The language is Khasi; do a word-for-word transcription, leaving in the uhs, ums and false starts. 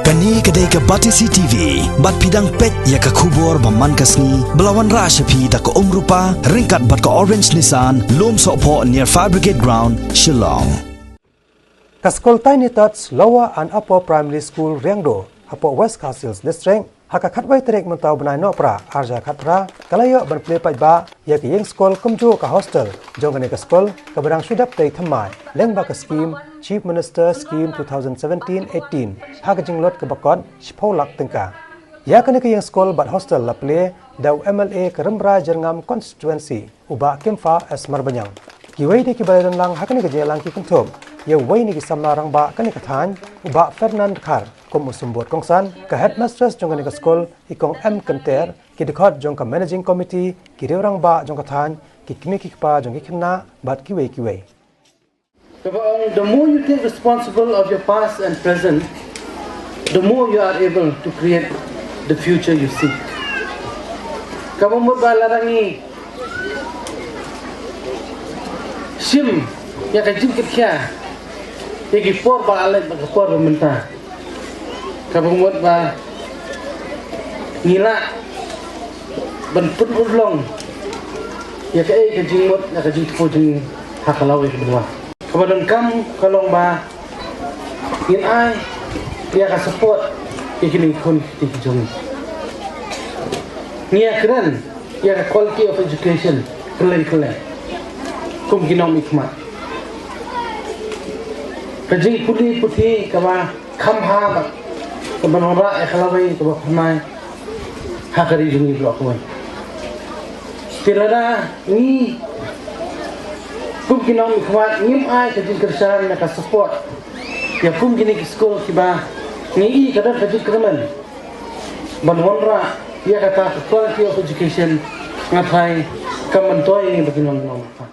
Kane ka dei ka Batesi T V, bad phi dang peit ïa ka khubor ba man ka sngi, ba la wanrah sha phi da ka Umrupa, ryngkat bad ka Orange Nissan, Lumsohphoh near Fire Brigade Ground, Shillong. Ka skul Tiny Tots Lower and Upper Primary School Riangdo, hapoh West Khasi Hills District, ha ka khatwei tarik mynta u bnai Nohprah, arhajar khatphra, ka la ïoh ban plie paidbah ïa ka ïing skul kumjuh ka hostel jong kane ka skul, kaba dang shu dap tei thymmai lyngba ka skim Chief Minister Scheme two thousand seventeen eighteen, ha ka jinglut kaba kot shiphew lak tyngka. Ïa kane ka ïing skul bad hostel la plie da u M L A ka Rymbai Jyrngam Constituency, u Bah Kymphah S Marbaniang. Kiwei de kiba la don lang ha kane ka jingïalang ki kynthup ïa uwei na ki samla rangbah kane ka thaiñ, u Bah Fernand Dkhar, kum u symbud kongsan, ka headmistress jong kane ka skul, i Kong M Kynter, ki dkhot jong ka managing committee, ki riew rangbah jong ka thaiñ, ki kmie ki kpa jong ki khynnah, bad kiwei kiwei. Kaba ong, the more you take responsible of your past and present, the more you are able to create the future you seek. Kaba mut ba lada ngi shim ïa ka jingkitkhia ïa ki por ba la leit bad ka por ba mynta, kaba mut ba ngi lah ban pynurlong ïa kaei ka jingmut, ïa ka jingthmu jong ngi ha ka lawei kaba wan. Kaba donkam ka long ba ngin ai ïa ka support ïa kine ki khun ki kti ki jong ngi. Ngi ïakren ïa ka quality of education kylleng kylleng kum ki nongmihkhmat. Ka jingpule puthi kaba kham bha bad kaban wanrah ïa ka lawei kaba phyrnai ha ka ri jong ngi baroh kawei. Te lada ngi kum ki nongmihkhmat ngim ai ka jingkyrshan ne ka support ïa kum kine ki skul kiba ngi i ka don ka jingkyrmen ban wanrah ïa kata ka quality of education, nga tharai kam myntoi ïa ngi ba ki nong, nongmihkhmat.